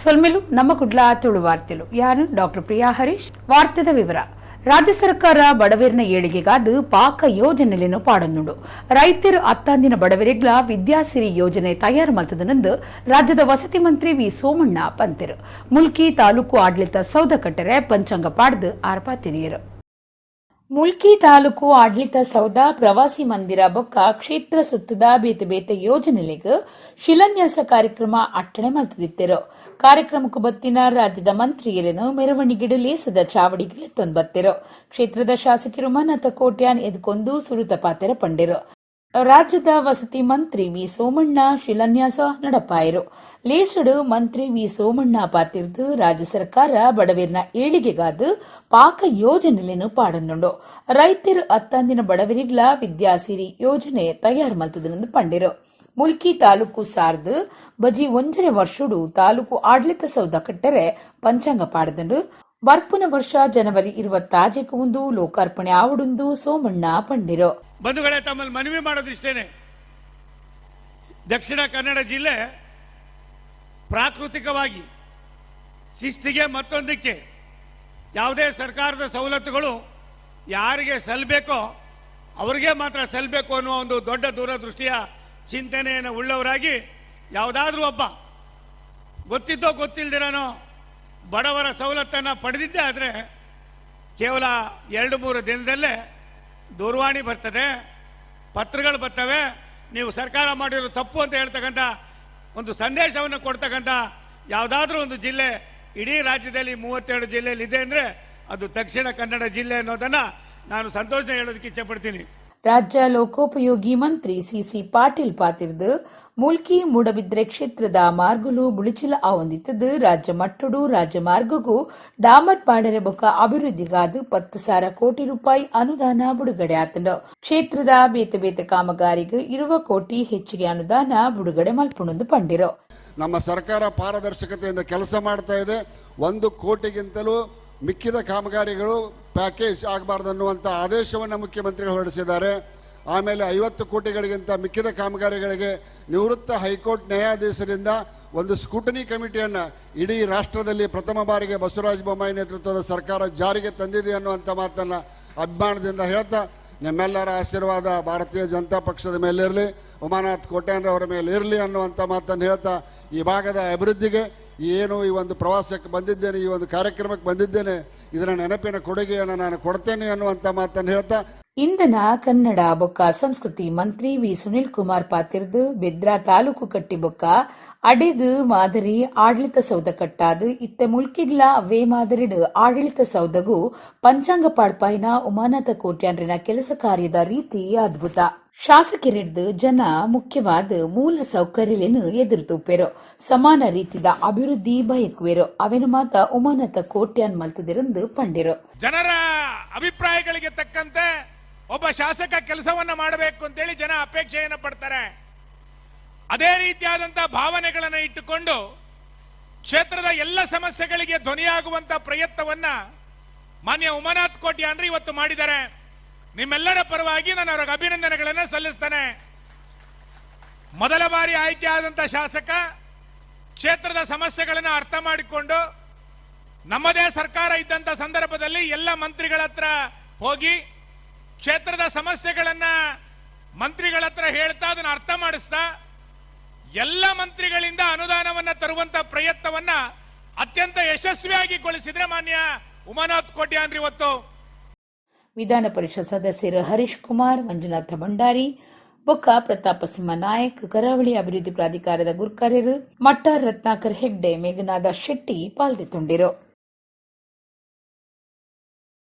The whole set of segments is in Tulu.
ಸೊಲ್ಮೆಲು ನಮ್ಮ ಕುಡ್ಲ ತುಳು ವಾರ್ತೆಲು. ಯಾನು ಡಾಕ್ಟರ್ ಪ್ರಿಯಾ ಹರೀಶ್. ವಾರ್ತೆದ ವಿವರ. ರಾಜ್ಯ ಸರ್ಕಾರ ಬಡವೇರ್ನ ಏಳಿಗೆಗಾದ ಪಾಕ ಯೋಜನೆಯನ್ನು ಪಾಡೊಂದುಂಡು. ರೈತರು ಅತ್ತಾಂದಿನ ಬಡವರಿಗ್ಲ ವಿದ್ಯಾಸಿರಿ ಯೋಜನೆ ತಯಾರು ಮಲ್ತದನೆಂದು ರಾಜ್ಯದ ವಸತಿ ಮಂತ್ರಿ ವಿ ಸೋಮಣ್ಣ ಪಂತೆರು. ಮುಲ್ಕಿ ತಾಲೂಕು ಆಡಳಿತ ಸೌಧ ಕಟ್ಟರೆ ಪಂಚಾಂಗ ಪಾಡ್ದು ಆರ್ಪಾತಿರಿಯರು. ಮುಲ್ಕಿ ತಾಲೂಕು ಆಡಳಿತ ಸೌಧ, ಪ್ರವಾಸಿ ಮಂದಿರ ಬೊಕ್ಕ ಕ್ಷೇತ್ರ ಸುತ್ತದ ಬೇತೆ ಬೇತೆ ಯೋಜನೆಲೆಗ್ ಶಿಲಾನ್ಯಾಸ ಕಾರ್ಯಕ್ರಮ ಅಟ್ಟಣೆ ಮಲ್ತದಿತ್ತೆರು. ಕಾರ್ಯಕ್ರಮಕ್ಕೂ ಬತ್ತಿನ ರಾಜ್ಯದ ಮಂತ್ರಿಯರನ್ನು ಮೆರವಣಿಗೆಡು ಲೇಸದ ಚಾವಡಿಗೆ ಬತ್ತೆರು. ಕ್ಷೇತ್ರದ ಶಾಸಕರು ಉಮಾನಾಥ ಕೋಟ್ಯಾನ್ ಎದ್ಕೊಂದು ಸುರುತ ಪಾತೆರ ಪಂಡೆರು. ರಾಜ್ಯದ ವಸತಿ ಮಂತ್ರಿ ವಿ ಸೋಮಣ್ಣ ಶಿಲಾನ್ಯಾಸ ನಡಪಾಯರು. ಲೇಸುಡು ಮಂತ್ರಿ ವಿ ಸೋಮಣ್ಣ ಪಾತಿರ್ದು, ರಾಜ್ಯ ಸರ್ಕಾರ ಬಡವರ್ನ ಏಳಿಗೆಗಾದ ಪಾಕ ಯೋಜನೆಯನ್ನು ಪಾಡೊಂದುಂಡು. ರೈತರು ಅತ್ತಂದಿನ ಬಡವರಿಗ್ಲ ವಿದ್ಯಾಸಿರಿ ಯೋಜನೆ ತಯಾರು ಮಲ್ತದನೆಂದು ಪಂಡಿರು. ಮುಲ್ಕಿ ತಾಲೂಕು ಸಾರ್ದು ಬಜಿ 1.5 ವರ್ಷಡು ತಾಲೂಕು ಆಡಳಿತ ಸೌಧ ಕಟ್ಟರೆ ಪಂಚಾಂಗ ಪಾಡದುಂಡು. ಬರ್ಪುನ ವರ್ಷ ಜನವರಿ 26ಕ್ಕೆ ಒಂದು ಲೋಕಾರ್ಪಣೆ ಆವಡುಂದು ಸೋಮಣ್ಣ ಪಂಡಿರು. ಬಂಧುಗಳೇ, ತಮ್ಮಲ್ಲಿ ಮನವಿ ಮಾಡೋದಿಷ್ಟೇನೆ. ದಕ್ಷಿಣ ಕನ್ನಡ ಜಿಲ್ಲೆ ಪ್ರಾಕೃತಿಕವಾಗಿ ಶಿಸ್ತಿಗೆ ಮತ್ತೊಂದಕ್ಕೆ ಯಾವುದೇ ಸರ್ಕಾರದ ಸವಲತ್ತುಗಳು ಯಾರಿಗೆ ಸಲ್ಲಬೇಕೋ ಅವರಿಗೆ ಮಾತ್ರ ಸಲ್ಲಬೇಕು ಅನ್ನುವ ಒಂದು ದೊಡ್ಡ ದೂರದೃಷ್ಟಿಯ ಚಿಂತನೆಯನ್ನು ಉಳ್ಳವರಾಗಿ, ಯಾವುದಾದ್ರೂ ಒಬ್ಬ ಗೊತ್ತಿದ್ದೋ ಗೊತ್ತಿಲ್ಲದಿರೋನೋ ಬಡವರ ಸವಲತ್ತನ್ನು ಪಡೆದಿದ್ದೇ ಆದರೆ ಕೇವಲ 2-3 ದಿನದಲ್ಲೇ ದೂರವಾಣಿ ಬರ್ತದೆ, ಪತ್ರಗಳು ಬರ್ತವೆ. ನೀವು ಸರ್ಕಾರ ಮಾಡಿರೋ ತಪ್ಪು ಅಂತ ಹೇಳ್ತಕ್ಕಂಥ ಒಂದು ಸಂದೇಶವನ್ನು ಕೊಡ್ತಕ್ಕಂಥ ಯಾವುದಾದ್ರೂ ಒಂದು ಜಿಲ್ಲೆ ಇಡೀ ರಾಜ್ಯದಲ್ಲಿ 32 ಜಿಲ್ಲೆಯಲ್ಲಿ ಇದೆ ಅಂದರೆ ಅದು ದಕ್ಷಿಣ ಕನ್ನಡ ಜಿಲ್ಲೆ ಅನ್ನೋದನ್ನು ನಾನು ಸಂತೋಷ ಹೇಳೋದಕ್ಕೆ ಇಚ್ಛೆಪಡ್ತೀನಿ. ರಾಜ್ಯ ಲೋಕೋಪಯೋಗಿ ಮಂತ್ರಿ ಸಿಸಿ ಪಾಟೀಲ್ ಪಾತಿರ್ದು, ಮುಲ್ಕಿ ಮೂಡಬಿದ್ರೆ ಕ್ಷೇತ್ರದ ಮಾರ್ಗುಲು ಬುಳಿಚಿಲ ಆವೊಂದಿತ್ತದು. ರಾಜ್ಯ ಮಟ್ಟಡು ರಾಜ್ಯ ಮಾರ್ಗಗೂ ಡಾಮರ್ ಪಾಡರೆ ಬೊಕ್ಕ ಅಭಿವೃದ್ಧಿಗಾದ 10,000 ಕೋಟಿ ರೂಪಾಯಿ ಅನುದಾನ ಬಿಡುಗಡೆ ಆತಂಡು. ಕ್ಷೇತ್ರದ ಬೇತೆ ಬೇತೆ ಕಾಮಗಾರಿಗೆ 20 ಕೋಟಿ ಹೆಚ್ಚಿಗೆ ಅನುದಾನ ಬಿಡುಗಡೆ ಮಲ್ಪುಣಂದು ಪಂಡಿರು. ನಮ್ಮ ಸರ್ಕಾರ ಪಾರದರ್ಶಕತೆಯಿಂದ ಕೆಲಸ ಮಾಡ್ತಾ ಇದೆ. 1 ಕೋಟಿಗಿಂತಲೂ ಮಿಕ್ಕಿದ ಕಾಮಗಾರಿಗಳು ಪ್ಯಾಕೇಜ್ ಆಗಬಾರ್ದು ಅನ್ನುವಂಥ ಆದೇಶವನ್ನು ಮುಖ್ಯಮಂತ್ರಿಗಳು ಹೊರಡಿಸಿದ್ದಾರೆ. ಆಮೇಲೆ 50 ಕೋಟಿಗಳಿಗಿಂತ ಮಿಕ್ಕಿದ ಕಾಮಗಾರಿಗಳಿಗೆ ನಿವೃತ್ತ ಹೈಕೋರ್ಟ್ ನ್ಯಾಯಾಧೀಶರಿಂದ ಒಂದು ಸ್ಕ್ರೂಟನಿ ಕಮಿಟಿಯನ್ನು ಇಡೀ ರಾಷ್ಟ್ರದಲ್ಲಿ ಪ್ರಥಮ ಬಾರಿಗೆ ಬಸವರಾಜ ಬೊಮ್ಮಾಯಿ ನೇತೃತ್ವದ ಸರ್ಕಾರ ಜಾರಿಗೆ ತಂದಿದೆ ಅನ್ನುವಂಥ ಮಾತನ್ನು ಅಭಿಮಾನದಿಂದ ಹೇಳ್ತಾ, ನಿಮ್ಮೆಲ್ಲರ ಆಶೀರ್ವಾದ ಭಾರತೀಯ ಜನತಾ ಪಕ್ಷದ ಮೇಲಿರಲಿ, ಉಮಾನಾಥ್ ಕೋಟ್ಯಾನ್ರವರ ಮೇಲೆ ಇರಲಿ ಅನ್ನುವಂಥ ಮಾತನ್ನು ಹೇಳ್ತಾ, ಈ ಭಾಗದ ಅಭಿವೃದ್ಧಿಗೆ ಏನು ಈ ಒಂದು ಪ್ರವಾಸಕ್ಕೆ ಬಂದಿದ್ದೇನೆ, ಈ ಒಂದು ಕಾರ್ಯಕ್ರಮಕ್ಕೆ ಬಂದಿದ್ದೇನೆ, ಇದರ ನೆನಪಿನ ಕೊಡುಗೆಯನ್ನು ನಾನು ಕೊಡ್ತೇನೆ ಅನ್ನುವಂಥ ಮಾತನ್ನು ಹೇಳ್ತಾ. ಇಂಧನ, ಕನ್ನಡ ಬೊಕ್ಕ ಸಂಸ್ಕೃತಿ ಮಂತ್ರಿ ವಿ ಸುನಿಲ್ ಕುಮಾರ್ ಪಾತಿರ್ದು, ಬೆದ್ರ ತಾಲೂಕು ಕಟ್ಟಿ ಬೊಕ್ಕ ಅಡೆಗು ಮಾದರಿ ಆಡಳಿತ ಸೌಧ ಕಟ್ಟಾದು ಇತ್ತೆ ಮುಲ್ಕಿಗ್ಲ ಅವೇ ಮಾದರಿಡು ಆಡಳಿತ ಸೌಧಗೂ ಪಂಚಾಂಗ ಪಾಡ್ಪಾಯಿನ ಉಮಾನಾಥ ಕೋಟ್ಯಾನ್ರಿನ ಕೆಲಸ ಕಾರ್ಯದ ರೀತಿ ಅದ್ಭುತ. ಶಾಸಕರಿಡ್ದು ಜನ ಮುಖ್ಯವಾದ ಮೂಲ ಸೌಕರ್ಯಗಳನ್ನು ಎದುರು ತೂಪೆರು, ಸಮಾನ ರೀತಿದ ಅಭಿವೃದ್ಧಿ ಬಯಕುವೆರು. ಅವೆನ ಮಾತ ಉಮಾನಾಥ ಕೋಟ್ಯಾನ್ ಮಲ್ತದಿರಂದು ಪಂಡಿರು. ಜನರ ಅಭಿಪ್ರಾಯಗಳಿಗೆ ತಕ್ಕಂತೆ ಒಬ್ಬ ಶಾಸಕ ಕೆಲಸವನ್ನ ಮಾಡಬೇಕು ಅಂತೇಳಿ ಜನ ಅಪೇಕ್ಷೆಯನ್ನು ಪಡ್ತಾರೆ. ಅದೇ ರೀತಿಯಾದಂತಹ ಭಾವನೆಗಳನ್ನು ಇಟ್ಟುಕೊಂಡು ಕ್ಷೇತ್ರದ ಎಲ್ಲ ಸಮಸ್ಯೆಗಳಿಗೆ ಧ್ವನಿಯಾಗುವಂತ ಪ್ರಯತ್ನವನ್ನ ಮಾನ್ಯ ಉಮಾನಾಥ್ ಕೋಟ್ಯಾನ್ರು ಇವತ್ತು ಮಾಡಿದ್ದಾರೆ. ನಿಮ್ಮೆಲ್ಲರ ಪರವಾಗಿ ನಾನು ಅವರಿಗೆ ಅಭಿನಂದನೆಗಳನ್ನು ಸಲ್ಲಿಸ್ತೇನೆ. ಮೊದಲ ಬಾರಿ ಆಯ್ಕೆಯಾದಂತಹ ಶಾಸಕ ಕ್ಷೇತ್ರದ ಸಮಸ್ಯೆಗಳನ್ನು ಅರ್ಥ ಮಾಡಿಕೊಂಡು ನಮ್ಮದೇ ಸರ್ಕಾರ ಇದ್ದಂತ ಸಂದರ್ಭದಲ್ಲಿ ಎಲ್ಲ ಮಂತ್ರಿಗಳ ಹತ್ರ ಹೋಗಿ ಕ್ಷೇತ್ರದ ಸಮಸ್ಯೆಗಳನ್ನ ಮಂತ್ರಿಗಳ ಹತ್ರ ಹೇಳ್ತಾ ಅದನ್ನು ಅರ್ಥ ಮಾಡಿಸ್ತಾ ಎಲ್ಲ ಮಂತ್ರಿಗಳಿಂದ ಅನುದಾನವನ್ನ ತರುವಂತ ಪ್ರಯತ್ನವನ್ನ ಅತ್ಯಂತ ಯಶಸ್ವಿಯಾಗಿ ಗೊಳಿಸಿದ್ರೆ ಮಾನ್ಯ ಉಮಾನಾಥ್ ಕೋಟ್ಯಾನ್ರಿ ಇವತ್ತು. ವಿಧಾನ ಪರಿಷತ್ ಸದಸ್ಯರು ಹರೀಶ್ ಕುಮಾರ್, ಮಂಜುನಾಥ ಭಂಡಾರಿ, ಬೊಕ್ಕ ಪ್ರತಾಪ ಸಿಂಹ ನಾಯಕ್, ಕರಾವಳಿ ಅಭಿವೃದ್ಧಿ ಪ್ರಾಧಿಕಾರದ ಗುರ್ಕಾರ್ಯರು ಮಟ್ಟಾರ್ ರತ್ನಾಕರ್ ಹೆಗ್ಡೆ, ಮೇಘನಾದ ಶೆಟ್ಟಿ ಪಾಲ್ದೆತುಂಡಿರು.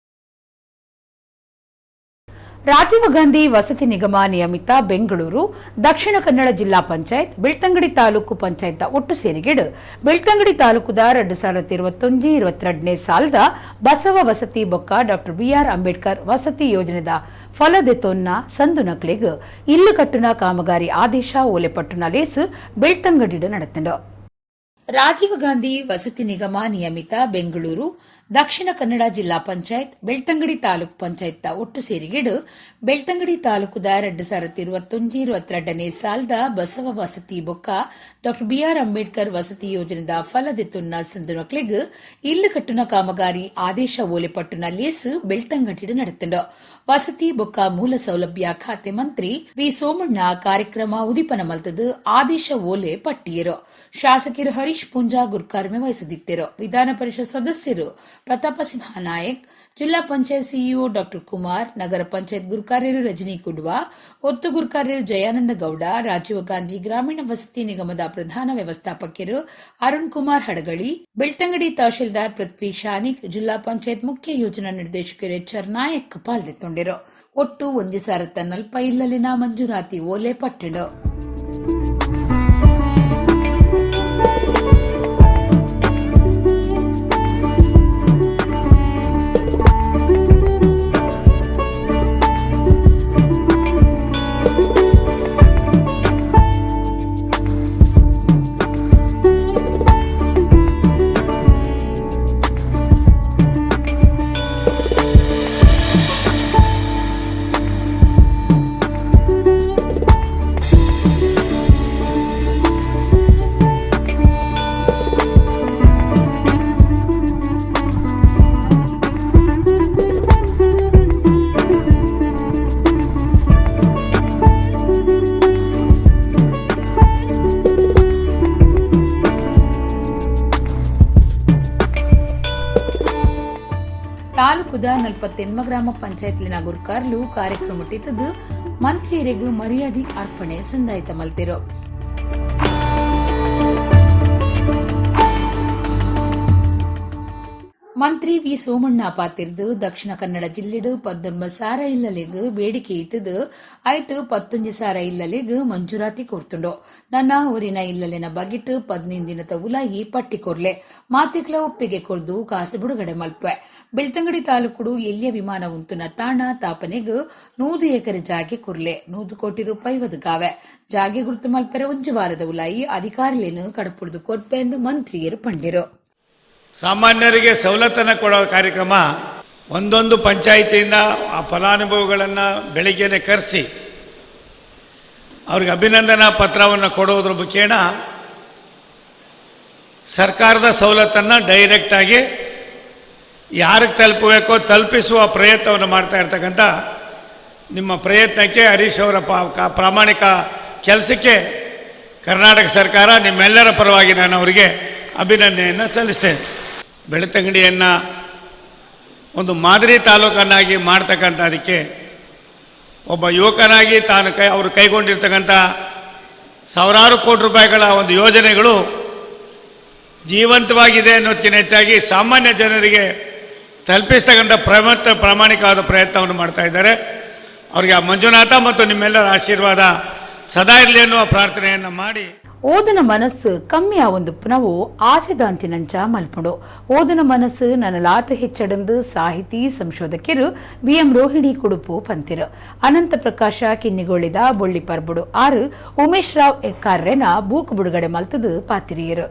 ರಾಜೀವ್ ಗಾಂಧಿ ವಸತಿ ನಿಗಮ ನಿಯಮಿತ ಬೆಂಗಳೂರು ದಕ್ಷಿಣ ಕನ್ನಡ ಜಿಲ್ಲಾ ಪಂಚಾಯತ್ ಬೆಳ್ತಂಗಡಿ ತಾಲೂಕು ಪಂಚಾಯತ್ ಒಟ್ಟು ಸೇರಿಗೆಡು ಬೆಳ್ತಂಗಡಿ ತಾಲೂಕುದ 2021-22ನೇ ಸಾಲದ ಬಸವ ವಸತಿ ಬೊಕ್ಕ doctor B R Ambedkar ವಸತಿ ಯೋಜನೆದ ಫಲದೆತೊನ್ನ ಸಂದು ನಕ್ಲೆಗ್ ಇಲ್ಲು ಕಟ್ಟುನ ಕಾಮಗಾರಿ ಆದೇಶ ಓಲೆಪಟ್ಟುನ ಲೇಸು ಬೆಳ್ತಂಗಡಿಡು ನಡೆತಂಡು. Rajiv Gandhi ವಸತಿ ನಿಗಮ ನಿಯಮಿತ ಬೆಂಗಳೂರು ದಕ್ಷಿಣ ಕನ್ನಡ ಜಿಲ್ಲಾ ಪಂಚಾಯತ್ ಬೆಳ್ತಂಗಡಿ ತಾಲೂಕು ಪಂಚಾಯತ್ ಒಟ್ಟು ಸೇರಿಗೆಡು ಬೆಳ್ತಂಗಡಿ ತಾಲೂಕುದ 2021-22ನೇ ಸಾಲದ ಬಸವ ವಸತಿ ಬೊಕ್ಕ ಡಾ ಬಿಆರ್ ಅಂಬೇಡ್ಕರ್ ವಸತಿ ಯೋಜನೆದ ಫಲದೆತ್ತುನ್ನ ಸಂದರ್ಭಕ್ಲೆಗ್ ಇಲ್ಲು ಕಟ್ಟುನ ಕಾಮಗಾರಿ ಆದೇಶ ಓಲೆಪಟ್ಟುನ ಲೇಸ್ ಬೆಳ್ತಂಗಡಿಡ್ ನಡೆತುಂಡು. ವಸತಿ ಬೊಕ್ಕ ಮೂಲ ಸೌಲಭ್ಯ ಖಾತೆ ಮಂತ್ರಿ ವಿ ಸೋಮಣ್ಣ ಕಾರ್ಯಕ್ರಮ ಉದಿಪನ ಮಲ್ತದು ಆದೇಶ ಓಲೆ ಪಟ್ಟಿಯರು. ಶಾಸಕರು ಹರೀಶ್ ಪೂಂಜಾ ಗುರ್ಕಾರ್ಮೆ ವಹಿಸದಿದ್ದರು. ವಿಧಾನ ಪರಿಷತ್ ಸದಸ್ಯರು ಪ್ರತಾಪ ಸಿಂಹ ನಾಯಕ್, ಜಿಲ್ಲಾ ಪಂಚಾಯತ್ ಸಿಇಒ ಡಾ ಕುಮಾರ್, ನಗರ ಪಂಚಾಯತ್ ಗುರ್ಕಾರ್ಯರು ರಜನಿ ಕುಡ್ವಾ, ಒತ್ತು ಗುರ್ಕಾರ್ಯರು ಜಯಾನಂದ ಗೌಡ, ರಾಜೀವ್ ಗಾಂಧಿ ಗ್ರಾಮೀಣ ವಸತಿ ನಿಗಮದ ಪ್ರಧಾನ ವ್ಯವಸ್ಥಾಪಕರು ಅರುಣ್ ಕುಮಾರ್ ಹಡಗಳಿ, ಬೆಳ್ತಂಗಡಿ ತಹಶೀಲ್ದಾರ್ ಪೃಥ್ವಿ ಶಾನಿಕ್, ಜಿಲ್ಲಾ ಪಂಚಾಯತ್ ಮುಖ್ಯ ಯೋಜನಾ ನಿರ್ದೇಶಕರು ಎಚ್ ಆರ್ ನಾಯಕ್ ಪಾಲ್ಗೊಂಡಿರು. ಒಟ್ಟು 1,040 ಇಲ್ಲಲಿನ ಮಂಜೂರಾತಿ ಓಲೆ ಪಟ್ಟಣ. ತಾಲೂಕುದ 48 ಗ್ರಾಮ ಪಂಚಾಯತ್ಲಿನ ಗುರ್ಕಾರ್ಲು ಕಾರ್ಯಕ್ರಮ ಟಿತ್ತದು ಮಂತ್ರಿಯರಿಗೂ ಮರ್ಯಾದೆ ಅರ್ಪಣೆ ಸಂದಾಯಿತ ಮಲ್ತಿರು. ಮಂತ್ರಿ ವಿ ಸೋಮಣ್ಣ ಪಾತಿರ್ದು ದಕ್ಷಿಣ ಕನ್ನಡ ಜಿಲ್ಲೆಡು 19,000 ಇಲ್ಲಲೆಗ್ ಬೇಡಿಕೆ ಇತ್ತದು ಐಟ್ 19,000 ಇಲ್ಲಲೆಗ್ ಮಂಜೂರಾತಿ ಕೊರ್ತುಂಡು. ನನ್ನ ಊರಿನ ಇಲ್ಲಲಿನ ಬಗೆಟ್ 15 ದಿನದ ಉಲಾಯಿ ಪಟ್ಟಿ ಕೊರ್ಲೆ ಮಾತಿಕ್ಲ ಒಪ್ಪಿಗೆ ಕೊರ್ದು ಕಾಸು ಬಿಡುಗಡೆ ಮಲ್ಪೆ. ಬೆಳ್ತಂಗಡಿ ತಾಲೂಕುಡು ಎಲ್ಲಿಯ ವಿಮಾನ ಉಂಟುನ ತಾಣ ತಾಪನೆಗ್ 100 ಎಕರೆ ಜಾಗೆ ಕೊರ್ಲೆ 100 ಕೋಟಿ ರೂಪಾಯಿ ಒದಗಾವೆ. ಜಾಗೆ ಗುರುತು ಮಲ್ಪೆರೆ ಒಂಜಿ ವಾರದ ಉಲಾಯಿ ಅಧಿಕಾರಿಲೇನು ಕಡಪುಡ್ದು ಕೊರ್ಪೆ ಎಂದು ಮಂತ್ರಿಯರು ಪಂಡಿರು. ಸಾಮಾನ್ಯರಿಗೆ ಸವಲತ್ತನ್ನು ಕೊಡೋ ಕಾರ್ಯಕ್ರಮ ಒಂದೊಂದು ಪಂಚಾಯಿತಿಯಿಂದ ಆ ಫಲಾನುಭವಿಗಳನ್ನು ಬೆಳಿಗ್ಗೆನೆ ಕರೆಸಿ ಅವ್ರಿಗೆ ಅಭಿನಂದನಾ ಪತ್ರವನ್ನು ಕೊಡೋದ್ರ ಮುಖೇನ ಸರ್ಕಾರದ ಸವಲತ್ತನ್ನು ಡೈರೆಕ್ಟಾಗಿ ಯಾರಿಗೆ ತಲುಪಬೇಕೋ ತಲುಪಿಸುವ ಪ್ರಯತ್ನವನ್ನು ಮಾಡ್ತಾ ಇರ್ತಕ್ಕಂಥ ನಿಮ್ಮ ಪ್ರಯತ್ನಕ್ಕೆ, ಹರೀಶ್ ಅವರ ಪ್ರಾಮಾಣಿಕ ಕೆಲಸಕ್ಕೆ ಕರ್ನಾಟಕ ಸರ್ಕಾರ ನಿಮ್ಮೆಲ್ಲರ ಪರವಾಗಿ ನಾನು ಅವರಿಗೆ ಅಭಿನಂದನೆಯನ್ನು ಸಲ್ಲಿಸ್ತೇನೆ. ಬೆಳ್ತಂಗಡಿಯನ್ನು ಒಂದು ಮಾದರಿ ತಾಲೂಕನ್ನಾಗಿ ಮಾಡ್ತಕ್ಕಂಥ ಅದಕ್ಕೆ ಒಬ್ಬ ಯುವಕನಾಗಿ ತಾನು ಅವರು ಕೈಗೊಂಡಿರ್ತಕ್ಕಂಥ ಸಾವಿರಾರು ಕೋಟಿ ರೂಪಾಯಿಗಳ ಒಂದು ಯೋಜನೆಗಳು ಜೀವಂತವಾಗಿದೆ ಅನ್ನೋದಕ್ಕಿಂತ ಹೆಚ್ಚಾಗಿ ಸಾಮಾನ್ಯ ಜನರಿಗೆ ತಲುಪಿಸ್ತಕ್ಕಂಥ ಪ್ರಾಮಾಣಿಕವಾದ ಪ್ರಯತ್ನವನ್ನು ಮಾಡ್ತಾ ಇದ್ದಾರೆ. ಅವರಿಗೆ ಆ ಮಂಜುನಾಥ ಮತ್ತು ನಿಮ್ಮೆಲ್ಲರ ಆಶೀರ್ವಾದ ಸದಾ ಇರಲಿ ಅನ್ನುವ ಪ್ರಾರ್ಥನೆಯನ್ನು ಮಾಡಿ. ಓದನ ಮನಸ್ಸು ಕಮ್ಮಿ ಒಂದು ಪುನವು ಆಸೆದಾಂತಿನಂಚ ಮಲ್ಪುಂಡು. ಓದನ ಮನಸ್ಸು ನನಲಾತ ಹೆಚ್ಚಡಂದು ಸಾಹಿತಿ ಸಂಶೋಧಕರು ಬಿಎಂ ರೋಹಿಣಿ ಕುಡುಪು ಪಂತಿರು. ಅನಂತ ಪ್ರಕಾಶ ಕಿನ್ನಿಗೋಳಿದ ಬೊಳ್ಳಿ ಪರ್ಬುಡು 6 ಉಮೇಶ್ ರಾವ್ ಎಕ್ಕಾರ್ರೆನ ಬೂಕು ಬಿಡುಗಡೆ ಮಲ್ತದು ಪಾತಿರಿಯರು.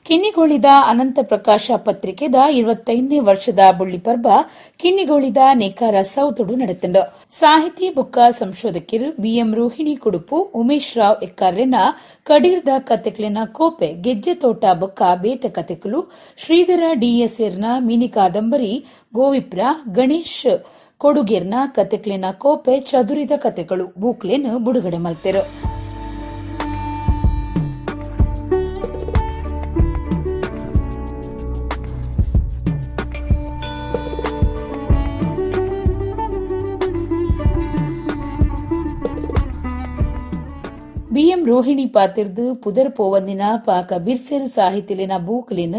ಕಿನ್ನಿಗೋಳಿದ ಅನಂತ ಪ್ರಕಾಶ ಪತ್ರಿಕೆದ 25ನೇ ವರ್ಷದ ಬುಳ್ಳಿ ಪರ್ಬ ಕಿನ್ನಿಗೋಳಿದ ನೇಕಾರ ಸೌತುಡು ನಡೆತಂಡು. ಸಾಹಿತಿ ಬುಕ್ಕ ಸಂಶೋಧಕರು ಬಿಎಂ ರೋಹಿಣಿ ಕುಡುಪು ಉಮೇಶ್ ರಾವ್ ಎಕ್ಕಾರ್ರೆನ ಕಡೀರ್ದ ಕತೆಕ್ಲೆನ ಕೋಪೆ ಗೆಜ್ಜೆ ತೋಟ ಬೊಕ್ಕ ಬೇತೆ ಕತೆಕುಲು, ಶ್ರೀಧರ ಡಿಎಸ್ ಎರ್ನ ಮಿನಿ ಕಾದಂಬರಿ ಗೋವಿಪ್ರ, ಗಣೇಶ್ ಕೊಡುಗೆರ್ನ ಕತೆಕ್ಲೆನ ಕೋಪೆ ಚದುರಿದ ಕತೆಗಳು ಬೂಕ್ಲೇನು ಬಿಡುಗಡೆ ಮಲ್ತೆರು. ಬಿಎಂ ರೋಹಿಣಿ ಪಾತಿರ್ದು ಪುದರ್ ಪೋವಂದಿನ ಪಾಕ ಬಿರ್ಸೆರ್ ಸಾಹಿತಿಲಿನ ಬೂಕ್ಲಿನ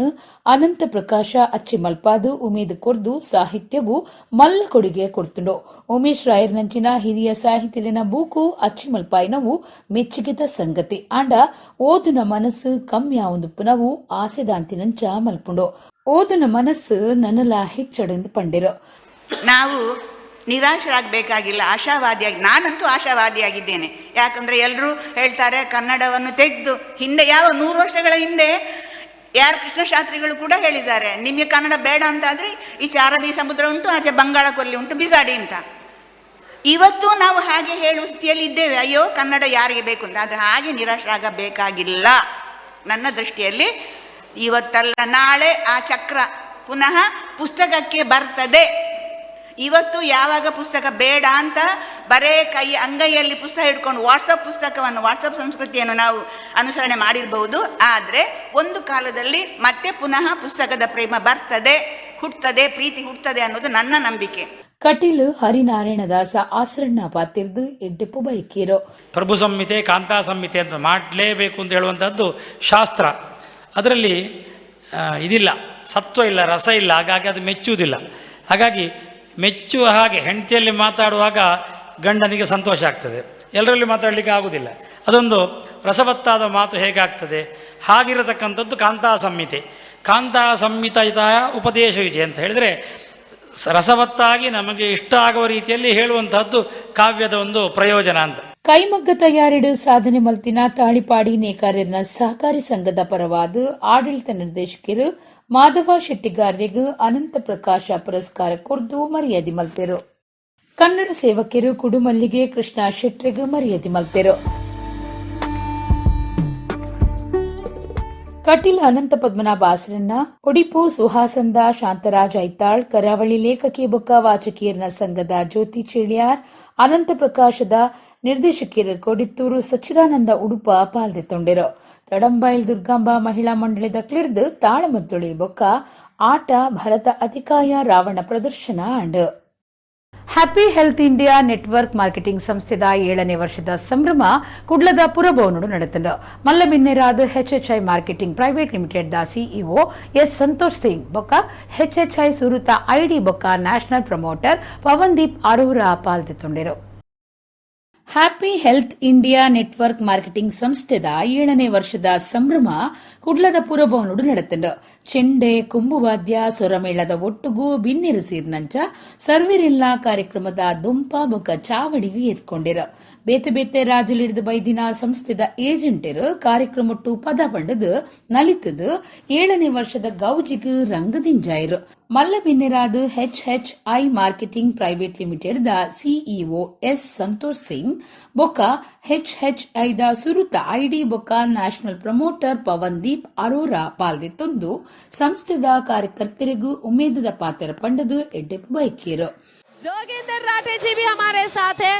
ಅನಂತ ಪ್ರಕಾಶ ಅಚ್ಚಿಮಲ್ಪಾದು ಉಮೇದ್ ಕೊರ್ದು ಸಾಹಿತ್ಯಗೂ ಮಲ್ಲ ಕೊಡುಗೆ ಕೊಡ್ತುಂಡು. ಉಮೇಶ್ ರಾಯರ್ನಂಚಿನ ಹಿರಿಯ ಸಾಹಿತಿಲಿನ ಬೂಕು ಅಚ್ಚಿಮಲ್ಪಾಯಿನವು ಮೆಚ್ಚುಗೆದ ಸಂಗತಿ. ಆಂಡ ಓದುನ ಮನಸ್ಸು ಕಮ್ಮಿ ಆವೊಂದು ಪುನವು ಆಸೆದಾಂತಿನಂಚ ಮಲ್ಪುಂಡು. ಓದುನ ಮನಸ್ಸು ನನಲ ಹೆಚ್ಚಡೆಂದು ಪಂಡಿರು. ನಾವು ನಿರಾಶರಾಗಬೇಕಾಗಿಲ್ಲ, ಆಶಾವಾದಿಯಾಗಿ, ನಾನಂತೂ ಆಶಾವಾದಿಯಾಗಿದ್ದೇನೆ. ಯಾಕಂದರೆ ಎಲ್ಲರೂ ಹೇಳ್ತಾರೆ ಕನ್ನಡವನ್ನು ತೆಗೆದು ಹಿಂದೆ ಯಾವ 100 ವರ್ಷಗಳ ಹಿಂದೆ ಯಾರು ಕೃಷ್ಣಶಾಸ್ತ್ರಿಗಳು ಕೂಡ ಹೇಳಿದ್ದಾರೆ, ನಿಮಗೆ ಕನ್ನಡ ಬೇಡ ಅಂತಾದರೆ ಈಚೆ ಅರಬ್ಬಿ ಸಮುದ್ರ ಉಂಟು, ಆಚೆ ಬಂಗಾಳ ಕೊಲ್ಲಿ ಉಂಟು, ಬಿಸಾಡಿ ಅಂತ. ಇವತ್ತು ನಾವು ಹಾಗೆ ಹೇಳುವ ಸ್ಥಿತಿಯಲ್ಲಿ ಇದ್ದೇವೆ, ಅಯ್ಯೋ ಕನ್ನಡ ಯಾರಿಗೆ ಬೇಕು ಅಂತ. ಆದರೆ ಹಾಗೆ ನಿರಾಶರಾಗಬೇಕಾಗಿಲ್ಲ. ನನ್ನ ದೃಷ್ಟಿಯಲ್ಲಿ ಇವತ್ತಲ್ಲ ನಾಳೆ ಆ ಚಕ್ರ ಪುನಃ ಪುಸ್ತಕಕ್ಕೆ ಬರ್ತದೆ. ಇವತ್ತು ಯಾವಾಗ ಪುಸ್ತಕ ಬೇಡ ಅಂತ ಬರೇ ಕೈ ಅಂಗೈಯಲ್ಲಿ ಪುಸ್ತಕ ಹಿಡ್ಕೊಂಡು ವಾಟ್ಸಪ್ ಪುಸ್ತಕವನ್ನು, ವಾಟ್ಸಪ್ ಸಂಸ್ಕೃತಿಯನ್ನು ನಾವು ಅನುಸರಣೆ ಮಾಡಿರ್ಬಹುದು. ಆದರೆ ಒಂದು ಕಾಲದಲ್ಲಿ ಮತ್ತೆ ಪುನಃ ಪುಸ್ತಕದ ಪ್ರೇಮ ಬರ್ತದೆ, ಹುಟ್ಟುತ್ತದೆ, ಪ್ರೀತಿ ಹುಟ್ಟುತ್ತದೆ ಅನ್ನೋದು ನನ್ನ ನಂಬಿಕೆ. ಕಟೀಲು ಹರಿನಾರಾಯಣದಾಸ ಆಸರಣ್ಣ ಪಾತಿರ್ದು ಎಡ್ಡೆಪ್ಪು ಬೈಕೀರು. ಪ್ರಭು ಸಂಹಿತೆ, ಕಾಂತಾ ಸಂಹಿತೆ ಅಂತ ಮಾಡಲೇಬೇಕು ಅಂತ ಹೇಳುವಂಥದ್ದು ಶಾಸ್ತ್ರ. ಅದರಲ್ಲಿ ಇದಿಲ್ಲ, ಸತ್ವ ಇಲ್ಲ, ರಸ ಇಲ್ಲ, ಹಾಗಾಗಿ ಅದು ಮೆಚ್ಚುವುದಿಲ್ಲ. ಹಾಗಾಗಿ ಮೆಚ್ಚುವ ಹಾಗೆ ಹೆಂಡತಿಯಲ್ಲಿ ಮಾತಾಡುವಾಗ ಗಂಡನಿಗೆ ಸಂತೋಷ ಆಗ್ತದೆ, ಎಲ್ಲರಲ್ಲಿ ಮಾತಾಡಲಿಕ್ಕೆ ಆಗುವುದಿಲ್ಲ. ಅದೊಂದು ರಸವತ್ತಾದ ಮಾತು ಹೇಗಾಗ್ತದೆ, ಹಾಗಿರತಕ್ಕಂಥದ್ದು ಕಾಂತಾ ಸಂಹಿತೆ. ಕಾಂತಾ ಸಂಹಿತ ಉಪದೇಶವಿದೆ ಅಂತ ಹೇಳಿದರೆ ರಸವತ್ತಾಗಿ ನಮಗೆ ಇಷ್ಟ ಆಗುವ ರೀತಿಯಲ್ಲಿ ಹೇಳುವಂತಹದ್ದು ಕಾವ್ಯದ ಒಂದು ಪ್ರಯೋಜನ ಅಂತ. ಕೈಮಗ್ಗ ತಯಾರಿಡು ಸಾಧನೆ ಮಲ್ತಿನ ತಾಳಿಪಾಡಿ ನೇಕಾರರ್ನ ಸಹಕಾರಿ ಸಂಘದ ಪರವಾದ ಆಡಳಿತ ನಿರ್ದೇಶಕರು ಮಾಧವ ಶೆಟ್ಟಿಗಾರ್ಯಗ್ ಅನಂತ ಪ್ರಕಾಶ ಪುರಸ್ಕಾರ ಕೊರ್ದು ಮರ್ಯಾದೆ ಮಲ್ತೆರು. ಕನ್ನಡ ಸೇವಕರು ಕುಡುಮಲ್ಲಿಗೆ ಕೃಷ್ಣ ಶೆಟ್ರಿಗ್ ಮರ್ಯಾದೆ ಮಲ್ತೆರು. ಕಟೀಲ್ ಅನಂತ ಪದ್ಮನಾಭ ಆಸರಣ್ಣ, ಒಡಿಪು ಸುಹಾಸಂದ ಶಾಂತರಾಜ್ ಐತಾಳ್, ಕರಾವಳಿ ಲೇಖಕಿ ಬೊಕ್ಕ ವಾಚಕಿಯರ್ನ ಸಂಘದ ಜ್ಯೋತಿ ಚೇಳಿಯಾರ್, ಅನಂತ ಪ್ರಕಾಶದ ನಿರ್ದೇಶಕಿಯರು ಕೊಡಿತ್ತೂರು ಸಚ್ಚಿದಾನಂದ ಉಡುಪ ಪಾಲ್ದೆತ್ತೊಂಡಿರು. ತಡಂಬೈಲ್ ದುರ್ಗಾಂಬ ಮಹಿಳಾ ಮಂಡಳಿದ ಕ್ಲಿರ್ದು ತಾಳಮದ್ದೊಳಿ ಬೊಕ್ಕ ಆಟ ಭರತ ಅತಿಕಾಯ ರಾವಣ ಪ್ರದರ್ಶನ and. Happy health India network marketing ಸಂಸ್ಥೆದ 7ನೇ ವರ್ಷದ ಸಂಭ್ರಮ ಕುಡ್ಲದ ಪುರಭವನಡು ನಡೆತಂಡು. ಮಲ್ಲಬಿನ್ನೆರಾದ HHI marketing private limited the CEO S Santosh Singh ಬೊಕ್ಕ ಎಚ್ಎಚ್ಐ ಸುರುತ ಐಡಿ ಬೊಕ್ಕ ನ್ಯಾಷನಲ್ ಪ್ರಮೋಟರ್ ಪವನ್ದೀಪ್ ಅರೋರಾ ಪಾಲ್ದೆತ್ತೊಂಡಿರು. Happy health India network marketing ಸಂಸ್ಥೆದ 7ನೇ ವರ್ಷದ ಸಂಭ್ರಮ ಕುಡ್ಲದ ಪುರಭವನಡು ನಡೆತಂಡು. ಚೆಂಡೆ, ಕೊಂಬುವಾದ್ಯ, ಸೊರಮೇಳದ ಒಟ್ಟುಗು ಬಿನ್ನೆರು ಸೇರಿನಂಚ ಸರ್ವಿರೆಲ್ಲ ಕಾರ್ಯಕ್ರಮದ ದೊಂಪ ಬೊಕ್ಕ ಚಾವಡಿಗೆ ಎತ್ಕೊಂಡಿರು. ಬೇತೆ ಬೇತೆ ರಾಜಲಿಡಿದು ಬೈದಿನ ಸಂಸ್ಥೆದ ಏಜೆಂಟರು ಕಾರ್ಯಕ್ರಮಟ್ಟು ಪದ ಪಂಡದು ನಲಿತದು 7ನೇ ವರ್ಷದ ಗೌಜಿಗ್ ರಂಗದಿಂಜಾಯಿರು. ಮಲ್ಲ ಬಿನ್ನೆರಾದ HHI marketing private limited the CEO S Santosh Singh ಬೊಕ್ಕ ಎಚ್ಎಚ್ಐ the ಸುರುತ ಐಡಿ ಬೊಕ್ಕ ನ್ಯಾಷನಲ್ ಪ್ರಮೋಟರ್ ಪವನ್ದೀಪ್ ಅರೋರಾ ಪಾಲ್ದೆತ್ತೊಂದು ಸಂಸ್ಥೆದ ಕಾರ್ಯಕರ್ತರಿಗೂ ಉಮೇದದ ಪಾತ್ರ ಪಂಡದು ಎಡ್ಡೆಪ್ಪು ಬೈಕೀರು. जोगेंद्र राठे जी भी हमारे साथ है।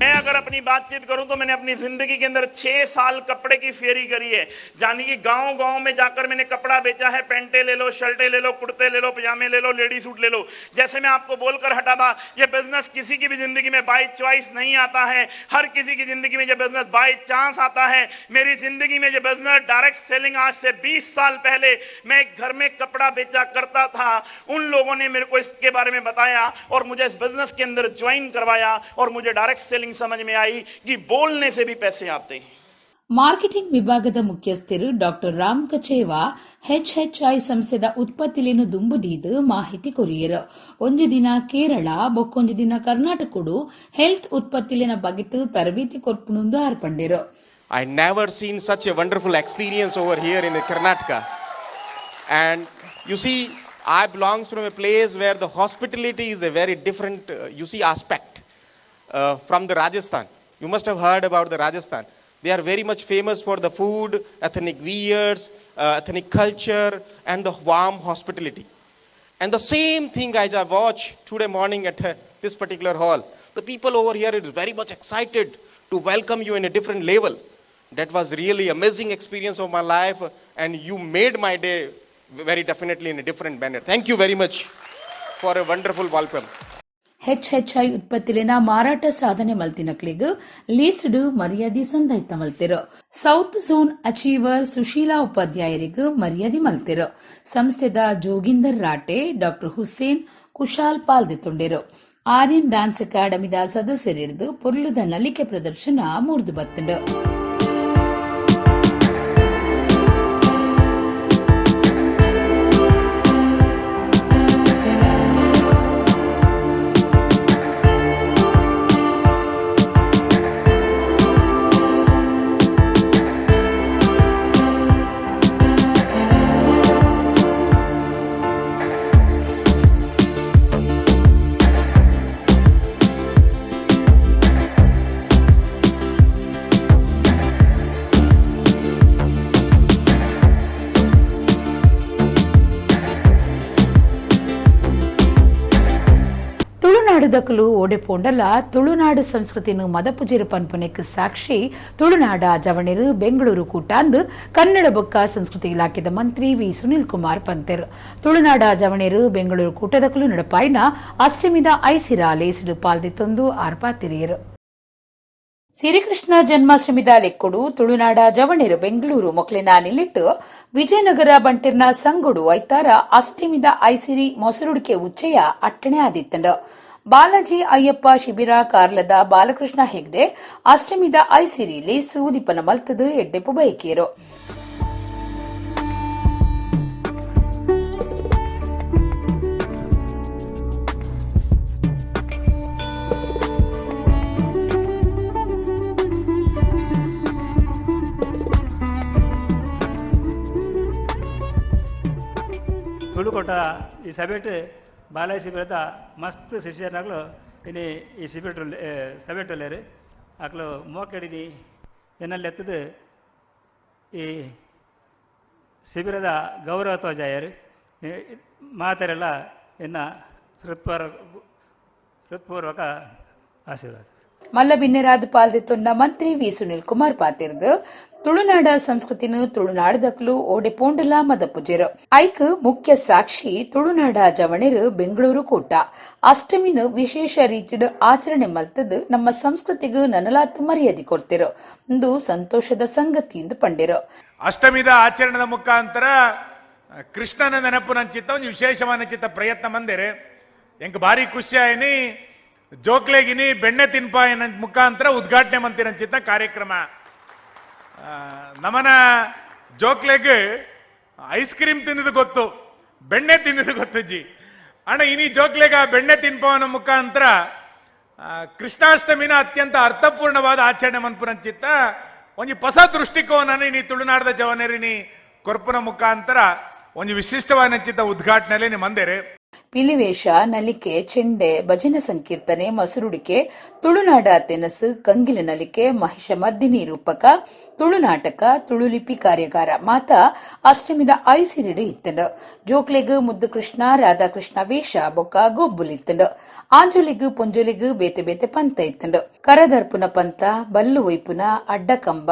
मैं अगर अपनी बातचीत करूं तो मैंने अपनी जिंदगी के अंदर 6 साल कपड़े की फेरी करी है, यानी कि गांव-गांव में जाकर मैंने कपड़ा बेचा है। पैंटे ले लो, शर्टें ले लो, कुर्ते ले लो, पजामे ले लो, लेडी सूट ले लो। जैसे मैं आपको बोलकर हटा था, ये बिजनेस किसी की भी जिंदगी में बाय चॉइस नहीं आता है। हर किसी की जिंदगी में ये business by chance आता है। मेरी जिंदगी में ये business direct selling आज से 20 साल पहले मैं एक घर में कपड़ा बेचा करता था। उन लोगों ने मेरे को इसके बारे में बताया और मुझे इस बिजनेस के अंदर ज्वाइन करवाया और मुझे डायरेक्ट सेलिंग समझ में आई कि बोलने से भी पैसे आते हैं। ಮಾರ್ಕೆಟಿಂಗ್ ವಿಭಾಗದ ಮುಖ್ಯಸ್ಥರು ಡಾಕ್ಟರ್ ರಾಮ್ ಕಚೇವಾ ಎಚ್ಎಚ್ಐ ಸಂಸ್ಥೆದ ಉತ್ಪತ್ತಿಲೇನು ದುಂಬುದೀದು ಮಾಹಿತಿ ಕೊರಿಯರು. ಒಂಜಿ ದಿನ ಕೇರಳ ಬೊಕ್ಕೊಂಜಿ ದಿನ ಕರ್ನಾಟಕಡು ಹೆಲ್ತ್ ಉತ್ಪತ್ತಿಲಿನ ಬಗೆಟ್ ತರಬೇತಿ ಕೊರ್ಪುನುಂದು ಆರ್ಪಂಡಿರು. I never seen such a wonderful experience over here in Karnataka. And you see, I belongs from a place where the hospitality is a very different, you see, aspect from the Rajasthan. You must have heard about the Rajasthan. They are very much famous for the food, ethnic wears, ethnic culture, and the warm hospitality. And the same thing as I watch today morning at this particular hall. The people over here is very much excited to welcome you in a different level. That was really amazing experience of my life, and you made my day very definitely in a different manner. Thank you very much for a wonderful welcome. ಹೆಚ್ಎಚ್ಐ ಉತ್ಪತ್ತಿಲಿನ ಮಾರಾಟ ಸಾಧನೆ ಮಲ್ತಿನಕ್ಲೆಗ್ ಲೇಸ್ಡ್ ಮರ್ಯಾದಿ ಸಂದೈತ ಮಲ್ತೆರ್. ಸೌತ್ ಝೋನ್ ಅಚೀವರ್ ಸುಶೀಲಾ ಉಪಾಧ್ಯಾಯರಿಗ್ ಮರ್ಯಾದಿ ಮಲ್ತೆರ್. ಸಂಸ್ಥೆದ ಜೋಗಿಂದರ್ ರಾಟೆ, ಡಾ ಹುಸೇನ್ ಕುಶಾಲ್ ಪಾಲ್ದೆತೊಂಡೆರ್. ಆರ್ಯನ್ ಡಾನ್ಸ್ ಅಕಾಡೆಮಿದ ಸದಸ್ಯರಿರ್ದ್ ಪೊರ್ಲುದ ನಲಿಕೆ ಪ್ರದರ್ಶನ ಮೂಡ್ದು ಬತ್ತ್ಂಡ್. ತುಳುನಾಡುದಕುಲು ಓಡೆಪೋಂಡಲ ತುಳುನಾಡು ಸಂಸ್ಕೃತಿನು ಮದಪುಜಿರು ಪನ್ಪುನೆಕ್ ಸಾಕ್ಷಿ ತುಳುನಾಡ ಜವಣೆರು ಬೆಂಗಳೂರು ಕೂಟಾಂದು ಕನ್ನಡ ಬೊಕ್ಕ ಸಂಸ್ಕೃತಿ ಇಲಾಖೆದ ಮಂತ್ರಿ ವಿ ಸುನಿಲ್ ಕುಮಾರ್ ಪಂತೆರ್. ತುಳುನಾಡ ಜವಣೆರು ಬೆಂಗಳೂರು ಕೂಟದಕುಲು ನಡಪಾಯಿನ ಅಷ್ಟಮಿದ ಐಸಿರಾ ಲೇಸಿಡು ಪಾಲ್ದಿತ್ತೊಂದು ಆರ್ಪಾತಿರಿಯರು. ಶ್ರೀಕೃಷ್ಣ ಜನ್ಮಾಷ್ಟಮಿದ ಲೆಕ್ಕೊಡು ತುಳುನಾಡ ಜವಣೆರು ಬೆಂಗಳೂರು ಮೊಕ್ಲೆನ ನಿಲಿಟ್ಟು ವಿಜಯನಗರ ಬಂಟಿರ್ನ ಸಂಗೊಡು ಐತಾರ ಅಷ್ಟಮಿದ ಐಸಿರಿ ಮೊಸರುಡಿಕೆ ಉಚ್ಚಯ ಅಟ್ಟಣೆ ಆದಿತ್ತಂಡು. ಬಾಲಾಜಿ ಅಯ್ಯಪ್ಪ ಶಿಬಿರ ಕಾರ್ಲದ ಬಾಲಕೃಷ್ಣ ಹೆಗ್ಡೆ ಅಷ್ಟಮಿದ ಐಸಿರಿ ಲೇಸು ಉದಿಪನ ಮಲ್ತದು ಎಡ್ಡೆಪು ಬಯಕಿಯರು. ತುಳುಕೋಟ ಈ ಸಭೆಟ್ ಬಾಲಾಜಿ ಶಿಬಿರದ ಮಸ್ತ್ ಶಿಷ್ಯನಾಗ್ಲು ಇನಿ ಈ ಶಿಬಿರ ಸಭೆಟಲ್ಲೇರು ಆಕ್ಲು ಮೋಕೆಡಿನಿ ಎನ್ನಲ್ಲಿ ಎತ್ತದು ಈ ಶಿಬಿರದ ಗೌರವ ತೋಜಾಯರು ಮಾತರೆಲ್ಲ ಎನ್ನ ಹೃತ್ಪೂರ್ವಕ ಆಶೀರ್ವಾದ. ಮಲ್ಲ ಬಿನ್ನೆರಾದ ಪಾಲ್ದೆತ್ತೊಂಡ ಮಂತ್ರಿ ವಿ ಸುನಿಲ್ ಕುಮಾರ್ ಪಾತಿರ್ದು ತುಳುನಾಡ ಸಂಸ್ಕೃತಿನ ತುಳುನಾಡದಕ್ಲು ಓಡೆ ಪೋಂಡಲ ಮದಪುಜೆರು. ಐಕ್ ಮುಖ್ಯ ಸಾಕ್ಷಿ ತುಳುನಾಡ ಜವಣೆರು ಬೆಂಗಳೂರು ಕೂಟ ಅಷ್ಟಮಿನ ವಿಶೇಷ ರೀತಿಡ್ ಆಚರಣೆ ಮಲ್ತದು ನಮ್ಮ ಸಂಸ್ಕೃತಿಗೂ ನನಲಾತ್ ಮರ್ಯಾದೆ ಕೊಡ್ತಿರು ಇಂದು ಸಂತೋಷದ ಸಂಗತಿ ಎಂದು ಪಂಡಿರು. ಅಷ್ಟಮಿದ ಆಚರಣೆದ ಮುಖಾಂತರ ಕೃಷ್ಣನ ನೆನಪು ನಂಚಿತ್ತ ಒಂದು ವಿಶೇಷವಾದ ಚಿತ್ತ ಪ್ರಯತ್ನ ಮಂದಿರೆ ಎಂಕ್ ಭಾರಿ ಖುಷಿ ಆಯ್ನಿ ಜೋಕ್ಲೆಗಿನಿ ಬೆಣ್ಣೆ ತಿನ್ಪಾಯನ ಮುಖಾಂತರ ಉದ್ಘಾಟನೆ ಮಂತಿರಂಚಿತ್ತ ಕಾರ್ಯಕ್ರಮ. ನಮನ ಜೋಕ್ಲೆಗ್ ಐಸ್ ಕ್ರೀಮ್ ತಿಂದಿದ್ದು ಗೊತ್ತು, ಬೆಣ್ಣೆ ತಿಂದಿದ್ದು ಗೊತ್ತು ಜಿ. ಅಣ್ಣ ಇನಿ ಜೋಕ್ಲೆಗ ಬೆಣ್ಣೆ ತಿನ್ಪವನ ಮುಖಾಂತರ ಕೃಷ್ಣಾಷ್ಟಮಿನ ಅತ್ಯಂತ ಅರ್ಥಪೂರ್ಣವಾದ ಆಚರಣೆ ಮನ್ಪುರಂಚಿತ್ತ ಒಂಜಿ ಹೊಸ ದೃಷ್ಟಿಕೋನ ಇನಿ ತುಳುನಾಡದ ಜವನರಿನಿ ಕೊರ್ಪುನ ಮುಖಾಂತರ ಒಂಜಿ ವಿಶಿಷ್ಟವಾದ ಚಿತ್ತ ಉದ್ಘಾಟನೆಯಲ್ಲಿ ಮಂದಿರೆ. ಪಿಲಿವೇಷ, ನಲಿಕೆ, ಚೆಂಡೆ, ಭಜನೆ ಸಂಕೀರ್ತನೆ, ಮಸುರುಡಿಕೆ, ತುಳುನಾಡ ತೆನಸು, ಕಂಗಿಲ ನಲಿಕೆ, ಮಹಿಷ ಮರ್ದಿನಿ ರೂಪಕ, ತುಳುನಾಟಕ, ತುಳುಲಿಪಿ ಕಾರ್ಯಾಗಾರ ಮಾತ ಅಷ್ಟಮಿದ ಐಸಿರಿಡು ಇತ್ತಂಡು. ಜೋಕ್ಲೆಗ್ ಮುದ್ದು ಕೃಷ್ಣ, ರಾಧಾಕೃಷ್ಣ ವೇಷ ಬೊಕ್ಕ ಗೊಬ್ಬುಲಿತ್ತಂಡು. ಆಂಜೊಲಿಗ್ ಪೊಂಜೊಲಿಗ್ ಬೇತೆ ಬೇತೆ ಪಂತ ಇತ್ತಂಡು. ಕರದರ್ಪುನ ಪಂತ, ಬಲ್ಲು ಒಯ್ಪುನ, ಅಡ್ಡಕಂಬ,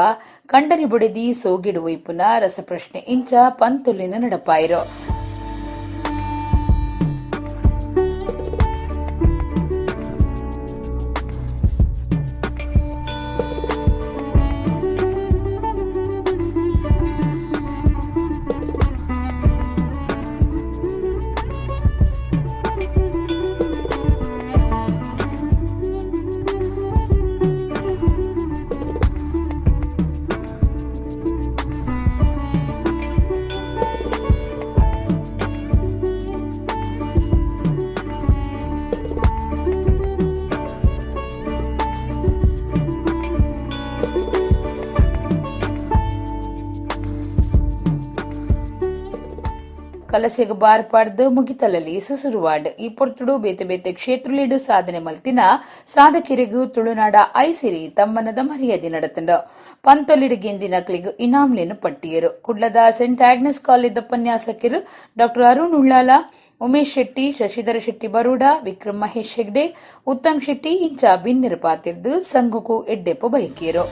ಕಂಡನಿ ಬುಡೆದಿ ಸೋಗಿಡು ಒಯ್ಪುನ, ರಸಪ್ರಶ್ನೆ ಇಂಚ ಪಂತೊಲಿನ ನಡಪಾಯಿರು. ಕಲಸೆಗ್ ಬಾರ್ ಪಾಡ್ದು ಮುಗಿತಲಲ್ಲಿ ಸುಸುರುವಾಡ್ ಈ ಪೊರ್ತುಡು ಬೇತೆ ಬೇತೆ ಕ್ಷೇತ್ರಲಿಡು ಸಾಧನೆ ಮಲ್ತಿನ ಸಾಧಕಿರಿಗು ತುಳುನಾಡ ಐಸಿರಿ ತಮ್ಮನದ ಮರ್ಯಾದೆ ನಡತಂಡು. ಪಂತೊಲಿಡು ಗೆಂದಿನಕ್ಲಿಗ್ ಇನಾಮ್ಲೇನು ಪಟ್ಟಿಯರು. ಕುಡ್ಲದ ಸೆಂಟ್ ಆಗ್ನೆಸ್ ಕಾಲೇಜ್ ಉಪನ್ಯಾಸಕರು ಡಾಕ್ಟರ್ ಅರುಣ್ ಉಳ್ಳಾಲ, ಉಮೇಶ್ ಶೆಟ್ಟಿ, ಶಶಿಧರ ಶೆಟ್ಟಿ ಬರೋಡ, ವಿಕ್ರಮ್ ಮಹೇಶ್ ಹೆಗ್ಡೆ, ಉತ್ತಮ್ ಶೆಟ್ಟಿ ಇಂಚ ಬಿನ್ನೆರು ಪಾತಿರ್ದು ಸಂಘಕ್ಕೂ ಎಡ್ಡೆಪ್ಪು ಬಯಕಿಯರು.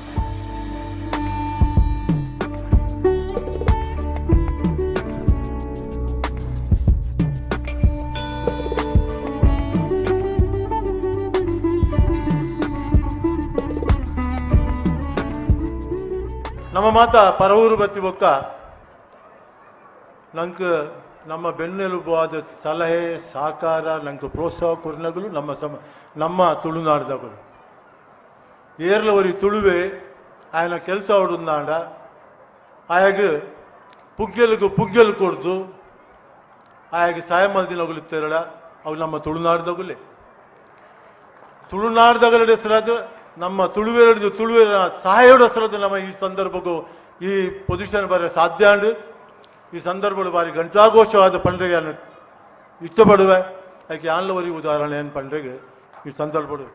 ನಮ್ಮ ಮಾತ ಪರವೂರು ಬತ್ತಿ ಬೊಕ್ಕ ನಂಗೆ ನಮ್ಮ ಬೆನ್ನೆಲುಬಾದ ಸಲಹೆ ಸಹಕಾರ ನಂಗೆ ಪ್ರೋತ್ಸಾಹ ಕೊರ್ನಗಲು ನಮ್ಮ ನಮ್ಮ ತುಳುನಾಡ್ದಗಳು ಏರ್ಲವರಿ ತುಳುವೆ ಆಯನ ಕೆಲಸ ಅವಡುಂದಾಂಡ ಆಯಾಗ ಪುಗ್ಗೆಲುಗು ಪುಗ್ಗೆಲು ಕೊಡ್ದು ಆಯಾಗ ಸಹಾಯ ಮಲ್ದಿನಗುಲು ಅವು ನಮ್ಮ ತುಳುನಾಡ್ದಗುಲೆ ತುಳುನಾಡ್ದಗಲ ಹೆಸರಾದ ನಮ್ಮ ತುಳುವೆರಡು ತುಳುವೆರ ಸಹಾಯೋಡ ಹೆಸರಾದ ನಮ್ಮ ಈ ಸಂದರ್ಭಕ್ಕೂ ಈ ಪೊಸಿಷನ್ ಬರ ಸಾಧ್ಯ ಅಂಡು ಈ ಸಂದರ್ಭಗಳು ಬಾರಿ ಘಂಟಾಘೋಷವಾದ ಪಂಡ್ರೆಗೆ ಇಷ್ಟಪಡುವೆ ಅದಕ್ಕೆ ಆನ್ಲವರಿ ಉದಾಹರಣೆ ಏನು ಪಂಡ್ರೆಗೆ ಈ ಸಂದರ್ಭಗಳು.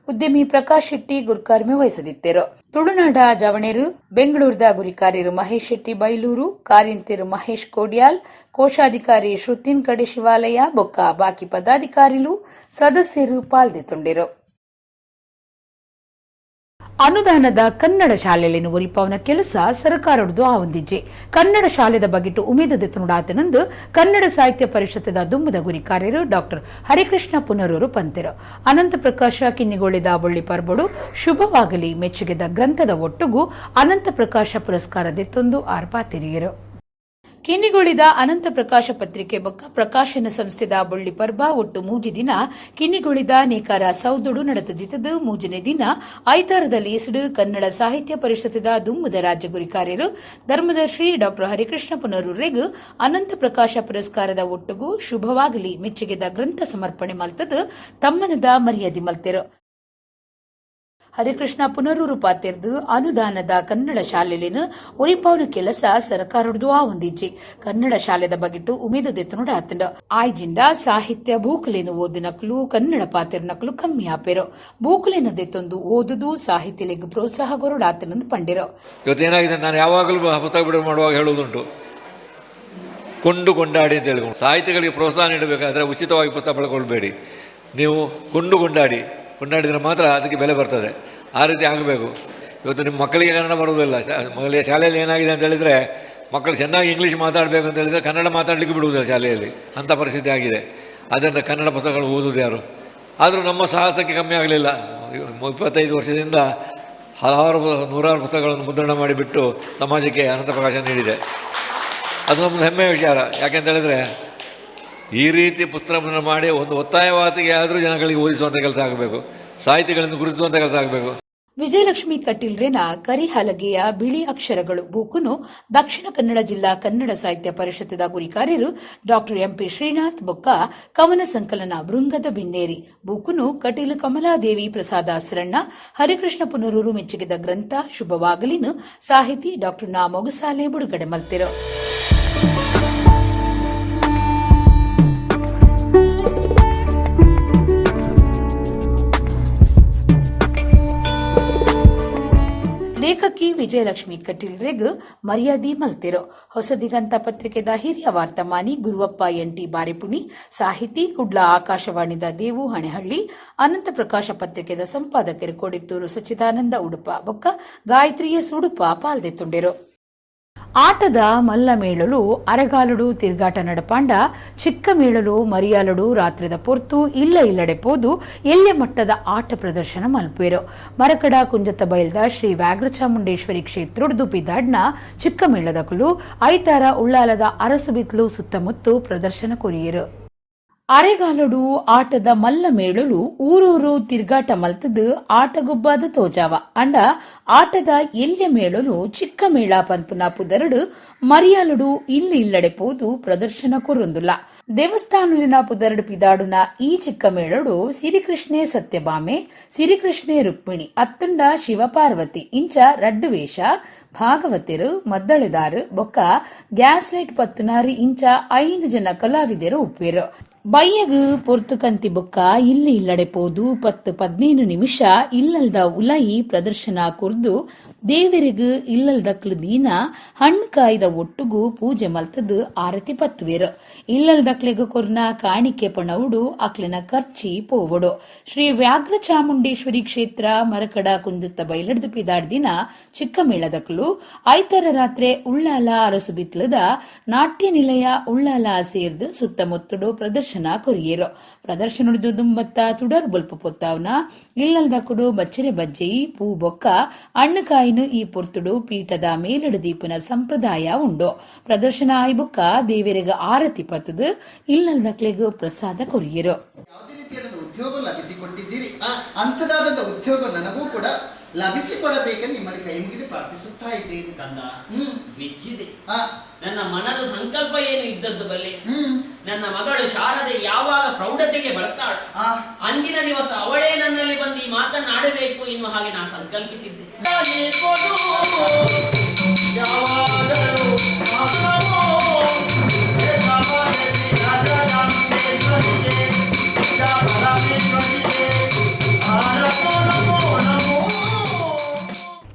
ಉದ್ಯಮಿ ಪ್ರಕಾಶ್ ಶೆಟ್ಟಿ ಗುರ್ಕರ್ಮೆ ವಹಿಸದಿತ್ತೇರು. ತುಳುನಾಡ ಜವಣೇರು ಬೆಂಗಳೂರದ ಗುರಿಕಾರ್ಯರು ಮಹೇಶ್ ಶೆಟ್ಟಿ ಬೈಲೂರು, ಕಾರ್ಯಂತೆರು ಮಹೇಶ್ ಕೋಡ್ಯಾಲ್, ಕೋಶಾಧಿಕಾರಿ ಶ್ರುತಿನ್ ಕಡೆ ಶಿವಾಲಯ ಬೊಕ್ಕ ಬಾಕಿ ಪದಾಧಿಕಾರಿಲು ಸದಸ್ಯರು ಪಾಲ್ದೆತೊಂಡಿರು. ಅನುದಾನದ ಕನ್ನಡ ಶಾಲೆಯನ್ನು ಒಲಿಪಾವನ ಕೆಲಸ ಸರ್ಕಾರದ್ದು ಆವಂದಿಜ್ಜೆ. ಕನ್ನಡ ಶಾಲೆದ ಬಗೆಟು ಉಮೇದದ ತುನುಡಾತನಂದು ಕನ್ನಡ ಸಾಹಿತ್ಯ ಪರಿಷತ್ತದ ದುಂಬುದ ಗುರಿಕಾರ್ಯರು ಡಾಕ್ಟರ್ ಹರಿಕೃಷ್ಣ ಪುನರೂರು ಪಂತೆರು. ಅನಂತ ಪ್ರಕಾಶ ಕಿನ್ನಿಗೋಳಿದ ಬೊಳ್ಳಿ ಪರ್ಬಡು ಶುಭವಾಗಲಿ ಮೆಚ್ಚುಗೆದ ಗ್ರಂಥದ ಒಟ್ಟುಗು ಅನಂತ ಪ್ರಕಾಶ ಪುರಸ್ಕಾರ ದೆತ್ತೊಂದು ಆರ್ಪಾತಿರಿಯರು. ಕಿನ್ನಿಗೋಳಿದ ಅನಂತ ಪ್ರಕಾಶ ಪತ್ರಿಕೆ ಬೊಕ್ಕ ಪ್ರಕಾಶನ ಸಂಸ್ಥೆದ ಬೊಳ್ಳಿ ಪರ್ಬ ಒಟ್ಟು ಮೂಜಿ ದಿನ ಕಿನ್ನಿಗೋಳಿದ ನೇಕಾರ ಸೌದುಡು ನಡೆತದಿತ್ತದು. ಮೂಜನೇ ದಿನ ಐತಾರದಲ್ಲಿ ಇಸುಡು ಕನ್ನಡ ಸಾಹಿತ್ಯ ಪರಿಷತ್ತದ ದುಮ್ಮದ ರಾಜ್ಯ ಗುರಿಕಾರ್ಯರು ಧರ್ಮದರ್ಶಿ ಡಾ ಹರಿಕೃಷ್ಣ ಪುನರೂರೆಗ್ ಅನಂತ ಪ್ರಕಾಶ ಪುರಸ್ಕಾರದ ಒಟ್ಟುಗು ಶುಭವಾಗಲಿ ಮೆಚ್ಚುಗೆದ ಗ್ರಂಥ ಸಮರ್ಪಣೆ ಮಲ್ತದು ತಮ್ಮನದ ಮರ್ಯಾದೆ ಮಲ್ತೆರು. ಹರಿಕೃಷ್ಣ ಪುನರೂರು ಪಾತೆರ್ದು ಅನುದಾನದ ಕನ್ನಡ ಶಾಲೆಲಿನ ಒರಿಪಾವನ ಕೆಲಸ ಸರ್ಕಾರದ್ದು ಆವೊಂದಿಜ್ಜಿ. ಕನ್ನಡ ಶಾಲೆದ ಬಗೆಟು ಉಮೇದು ದೆತ್ತುನುಡ ಆತಂಡ ಆಯ್ಜಿಂಡ ಸಾಹಿತ್ಯ ಬೂಕುಲೇನು ಓದಿನಕ್ಲು ಕನ್ನಡ ಪಾತೆರ್ನಕ್ಲು ಕಮ್ಮಿ ಆಪೆರು. ಬೂಕುಲೇನು ದೆತ್ತೊಂದು ಓದುದು ಸಾಹಿತ್ಯಲೆಗ್ ಪ್ರೋತ್ಸಾಹ ಗೊರಡಾತನಂದು ಪಂಡಿರು. ಇವತ್ತೇನಾಗಿದೆ, ನಾನು ಯಾವಾಗಲೂ ಪುಸ್ತಕ ಬಿಡುಗಡೆ ಮಾಡುವಾಗ ಹೇಳುವುದುಂಟು, ಕೊಂಡು ಕೊಂಡಾಡಿ ಅಂತ ಹೇಳಿಕೊಂಡು ಸಾಹಿತಿಗಳಿಗೆ ಪ್ರೋತ್ಸಾಹ ನೀಡಬೇಕಾದ್ರೆ ಉಚಿತವಾಗಿ ಪುಸ್ತಕ ಪಡ್ಕೊಳ್ಬೇಡಿ, ನೀವು ಕೊಂಡು ಕೊಂಡಾಡಿ, ಕೊಂಡಾಡಿದರೆ ಮಾತ್ರ ಅದಕ್ಕೆ ಬೆಲೆ ಬರ್ತದೆ. ಆ ರೀತಿ ಆಗಬೇಕು. ಇವತ್ತು ನಿಮ್ಮ ಮಕ್ಕಳಿಗೆ ಕನ್ನಡ ಬರುವುದಿಲ್ಲ. ಮಗಳಿಗೆ ಶಾಲೆಯಲ್ಲಿ ಏನಾಗಿದೆ ಅಂತ ಹೇಳಿದರೆ, ಮಕ್ಕಳು ಚೆನ್ನಾಗಿ ಇಂಗ್ಲೀಷ್ ಮಾತಾಡಬೇಕು ಅಂತ ಹೇಳಿದರೆ ಕನ್ನಡ ಮಾತಾಡಲಿಕ್ಕೆ ಬಿಡುವುದಿಲ್ಲ ಶಾಲೆಯಲ್ಲಿ, ಅಂಥ ಪರಿಸ್ಥಿತಿ ಆಗಿದೆ. ಆದ್ದರಿಂದ ಕನ್ನಡ ಪುಸ್ತಕಗಳು ಓದುವುದು ಯಾರು? ಆದರೂ ನಮ್ಮ ಸಾಹಸಕ್ಕೆ ಕಮ್ಮಿ ಆಗಲಿಲ್ಲ. 25 ವರ್ಷದಿಂದ ಹಲವಾರು ನೂರಾರು ಪುಸ್ತಕಗಳನ್ನು ಮುದ್ರಣ ಮಾಡಿಬಿಟ್ಟು ಸಮಾಜಕ್ಕೆ ಅನಂತ ಪ್ರಕಾಶ ನೀಡಿದೆ. ಅದು ನಮ್ಮದು ಹೆಮ್ಮೆಯ ವಿಚಾರ. ಯಾಕೆಂತ ಹೇಳಿದರೆ, ಈ ರೀತಿ ಪುಸ್ತಕ ಮುದ್ರಣ ಮಾಡಿ ಒಂದು ಒತ್ತಾಯವಾತಿಗೆ ಆದರೂ ಜನಗಳಿಗೆ ಓದಿಸುವಂಥ ಕೆಲಸ ಆಗಬೇಕು, ಸಾಹಿತಿಗಳನ್ನು ಗುರುತಿಸುವಂಥ ಕೆಲಸ ಆಗಬೇಕು. ವಿಜಯಲಕ್ಷ್ಮಿ ಕಟೀಲ್ರೇನ ಕರಿಹಲಗೆಯ ಬಿಳಿ ಅಕ್ಷರಗಳು ಬೂಕುನು ದಕ್ಷಿಣ ಕನ್ನಡ ಜಿಲ್ಲಾ ಕನ್ನಡ ಸಾಹಿತ್ಯ ಪರಿಷತ್ತದ ಗುರಿಕಾರ್ಯರು ಡಾಕ್ಟರ್ ಎಂಪಿ ಶ್ರೀನಾಥ್ ಬೊಕ್ಕ ಕವನ ಸಂಕಲನ ಬೃಂಗದ ಬಿನ್ನೇರಿ ಬೂಕುನು ಕಟೀಲು ಕಮಲಾದೇವಿ ಪ್ರಸಾದ ಸರಣ್ಣ ಹರಿಕೃಷ್ಣ ಪುನರೂರು ಮೆಚ್ಚುಗೆದ ಗ್ರಂಥ ಶುಭವಾಗಲಿನು ಸಾಹಿತಿ ಡಾಕ್ಟರ್ ನಾ ಮೊಗಸಾಲೆ ಬಿಡುಗಡೆ ಮಲ್ತಿರು. ಲೇಖಕಿ ವಿಜಯಲಕ್ಷ್ಮಿ ಕಟೀಲ್ರೆಗ್ ಮರ್ಯಾದಿ ಮಲ್ತಿರು. ಹೊಸದಿಗಂತ ಪತ್ರಿಕೆದ ಹಿರಿಯ ವಾರ್ತಮಾನಿ ಗುರುವಪ್ಪ ಎನ್ಟಿ ಬಾರಿಪುಣಿ, ಸಾಹಿತಿ ಕುಡ್ಲ ಆಕಾಶವಾಣಿದ ದೇವು ಹಣೆಹಳ್ಳಿ, ಅನಂತ ಪ್ರಕಾಶ ಪತ್ರಿಕೆದ ಸಂಪಾದಕರು ಕೊಡಿತ್ತೂರು ಸಚ್ಚಿದಾನಂದ ಉಡುಪ ಬೊಕ್ಕ ಗಾಯತ್ರಿಯ ಸುಡುಪ ಪಾಲ್ದೆತ್ತುಂಡಿರು. ಆಟದ ಮಲ್ಲ ಮೇಳಲು ಅರೆಗಾಲುಡು ತಿರ್ಗಾಟ ನಡಪಾಂಡ ಚಿಕ್ಕ ಮೇಳಲು ಮರಿಯಾಲುಡು ರಾತ್ರಿದ ಪೊರ್ತು ಇಲ್ಲ ಇಲ್ಲಡೆ ಪೋದು ಎಲ್ಯ ಮಟ್ಟದ ಆಟ ಪ್ರದರ್ಶನ ಮಲ್ಪೇರು. ಮರಕಡ ಕುಂಜತ್ತ ಬಯಲ್ದ ಶ್ರೀ ವ್ಯಾಘ್ರಚಾಮುಂಡೇಶ್ವರಿ ಕ್ಷೇತ್ರಡ್ದು ಪಿದಾಡ್ನ ಚಿಕ್ಕ ಮೇಳದಕುಲು ಐತಾರ ಉಳ್ಳಾಲದ ಅರಸುಬಿತ್ಲು ಸುತ್ತಮುತ್ತ ಪ್ರದರ್ಶನ ಕೊರಿಯರು. ಅರೆಗಾಲುಡು ಆಟದ ಮಲ್ಲ ಮೇಳಲು ಊರೂರು ತಿರ್ಗಾಟ ಮಲ್ತದು ಆಟಗೊಬ್ಬಾದ ತೋಜಾವ ಅಂಡ ಆಟದ ಎಲ್ಯ ಮೇಳಲು ಚಿಕ್ಕ ಮೇಳ ಪನ್ಪುನ ಪುದರಡು ಮರಿಯಾಲುಡು ಇಲ್ಲಿ ಇಲ್ಲಡೆ ಪೋದು ಪ್ರದರ್ಶನ ಕೊರೊಂದುಲ್ಲ. ದೇವಸ್ಥಾನಲಿನ ಪುದರಡು ಪಿದಾಡುನ ಈ ಚಿಕ್ಕ ಮೇಳಡು ಸಿರಿಕೃಷ್ಣೆ ಸತ್ಯಭಾಮೆ, ಸಿರಿಕೃಷ್ಣೆ ರುಕ್ಮಿಣಿ, ಅತ್ತುಂಡ ಶಿವಪಾರ್ವತಿ ಇಂಚ ರಡ್ಡು ವೇಷ, ಭಾಗವತಿರು, ಮದ್ದಳೆದಾರು, ಬೊಕ್ಕ ಗ್ಯಾಸ್ ಲೈಟ್ ಪತ್ತುನಾರು ಇಂಚ 5 ಜನ ಕಲಾವಿದರು ಉಪ್ಪೇರು. ಬಯ್ಯಗು ಪೊರ್ತುಕಂತಿ ಬೊಕ್ಕ ಇಲ್ಲಿ ಇಲ್ಲಡೆ ಪೋದು 10-15 ನಿಮಿಷ ಇಲ್ಲಲ್ದ ಉಲಯಿ ಪ್ರದರ್ಶನ ಕುರ್ದು ದೇವರಿಗು ಇಲ್ಲಲ್ದಕ್ಲು ದೀನ ಹಣ್ಣು ಕಾಯ್ದ ಒಟ್ಟುಗು ಪೂಜೆ ಮಲ್ತದು ಆರತಿ ಪತ್ತುವೇರು. ಇಲ್ಲಲ್ದಕ್ಲೆಗು ಕೊರ್ನ ಕಾಣಿಕೆ ಪಣವುಡು ಅಕ್ಲಿನ ಖರ್ಚಿ ಪೋವಡು. ಶ್ರೀ ವ್ಯಾಘ್ರ ಚಾಮುಂಡೇಶ್ವರಿ ಕ್ಷೇತ್ರ ಮರಕಡ ಕುಂದುತ್ತ ಬೈಲಡ್ದು ಪಿದಾಡ್ದಿನ ಚಿಕ್ಕಮೇಳದಕ್ಲು ಐತರ ರಾತ್ರಿ ಉಳ್ಳಾಲ ಅರಸುಬಿತ್ಲದ ನಾಟ್ಯ ನಿಲಯ ಉಳ್ಳಾಲ ಸೇರ್ದು ಸುತ್ತಮುತ್ತಡು ಪ್ರದರ್ಶನ ಪ್ರದರ್ಶನ ಕೊರಿಯೆರು. ಪ್ರದರ್ಶನೊಡು ದುಂಬತ್ತ ತುಡರ್ ಬೊಲ್ಪು ಪೊತ್ತಾವುನ ಇಲ್ಲಲ್ದಕುಡು ಬಚ್ಚರೆ ಬಜ್ಜೆಯಿ ಪೂ ಬೊಕ್ಕ ಅಣ್ಣುಕಾಯಿನ್ ಈ ಪೊರ್ತುಡು ಪೀಠದ ಮೇಲಡು ದೀಪುನ ಸಂಪ್ರದಾಯ ಉಂಡು. ಪ್ರದರ್ಶನ ಆಯಿ ಬೊಕ್ಕ ದೇವೆರೆಗ್ ಆರತಿ ಪತ್ತುದು ಇಲ್ಲಲ್ದಕ್ಲೆಗ್ ಪ್ರಸಾದ ಕೊರಿಯೆರು. ಉದ್ಯೋಗ ಲಭಿಸಿಕೊಟ್ಟಿದ್ದೀರಿ, ಅಂಥದಾದಂಥ ಉದ್ಯೋಗ ನನಗೂ ಕೂಡ ಲಭಿಸಿಕೊಡಬೇಕೆಂದು ನಿಮ್ಮಲ್ಲಿ ಕೈ ಮುಗಿದು ಪ್ರಾರ್ಥಿಸುತ್ತಾ ಇದ್ದೇನೆ. ಕಂದ, ಮೆಚ್ಚಿದೆ. ನನ್ನ ಮನದ ಸಂಕಲ್ಪ ಏನು ಇದ್ದದ್ದು ಬಲ್ಲೆ. ನನ್ನ ಮಗಳು ಶಾರದೆ ಯಾವಾಗ ಪ್ರೌಢತೆಗೆ ಬರ್ತಾಳು ಅಂದಿನ ದಿವಸ ಅವಳೇ ನನ್ನಲ್ಲಿ ಬಂದು ಈ ಮಾತನ್ನಾಡಬೇಕು ಎನ್ನುವ ಹಾಗೆ ನಾನು ಸಂಕಲ್ಪಿಸಿದ್ದೆ.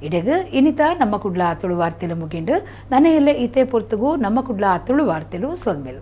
ಇಡೆಗ್ ಇನಿತ ನಮ್ಮ ಕುಡ್ಲ ತುಳು ವಾರ್ತೆಲು ಮುಗಿಂಡು. ನನೆಯಲ್ಲೇ ಇತೆ ಪೊರ್ತುಗು ನಮ್ಮ ಕುಡ್ಲ ತುಳು ವಾರ್ತೆಲು ಸೊಲ್ಮೆಲು.